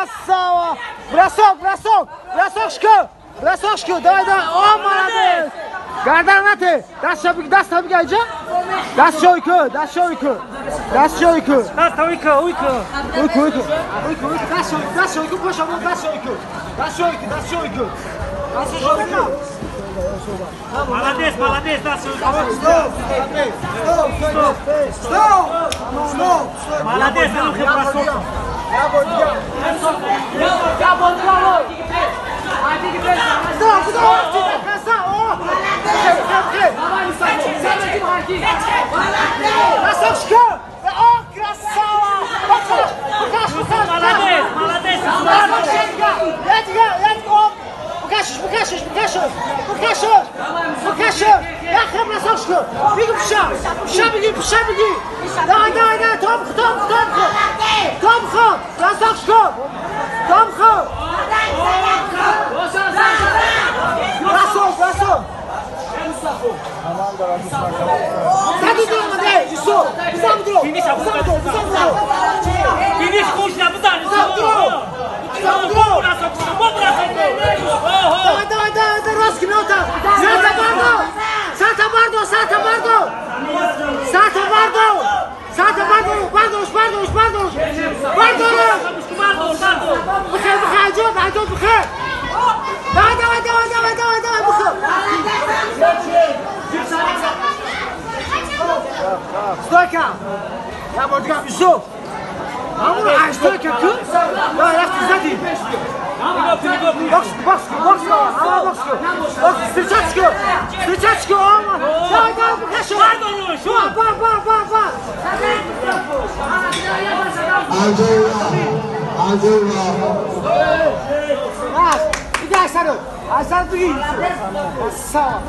Красава! Бросок, бросок! Бросок, шку! Бросок, шку! Давай, давай! О, молодец! Гардан нате! Даст биг, даст биг, айҷа? Даст шойку, даст шойку. Даст шойку. Даст уйку, уйку. Уйку, уйку. Уйку, уйку. Даст шойку, даст шойку, пошо, даст шойку. Даст шойку, даст шойку. Даст шойку. Молодец, молодец, даст шойку. Стоп, стоп, стоп, стоп, стоп. Молодец, ну бросок. Я буду. Я буду. Стоп, стоп, красава! Красавчик! О, красава! Покаж, покаж! Молодец, молодец! Я тебя, я тебя! Покажешь, покажешь, покажешь! Покажешь! Покажешь! Я храм красавчик! Беги, пша! Пша, беги, пша, беги! Давай, давай, давай! Том, том, том! Том, том! Красавчик! Том, том! Бросок, бросок! Финиш кушна, бизан! Давай, давай, давай, русский минута! Сата бардо! Сата бардо, сата бардо! Сата бардо! Сата бардо! Бардош, бардош, бардош! Бардош! Бихер, бихер, аҷоб, аҷоб, бихер! Давай, давай, давай, давай, давай, давай, бихер! Стойка! Я бор дигам, Юсуф! Ҳамон стойка ку? Давай, рафти, зади! Бокс, бокс, бокс, бокс, бокс, встречачку! Встречачку! Давай, давай, покажи! Ба, ба, ба, ба! Раз, иди, Айсару! Айсару, беги! Красава!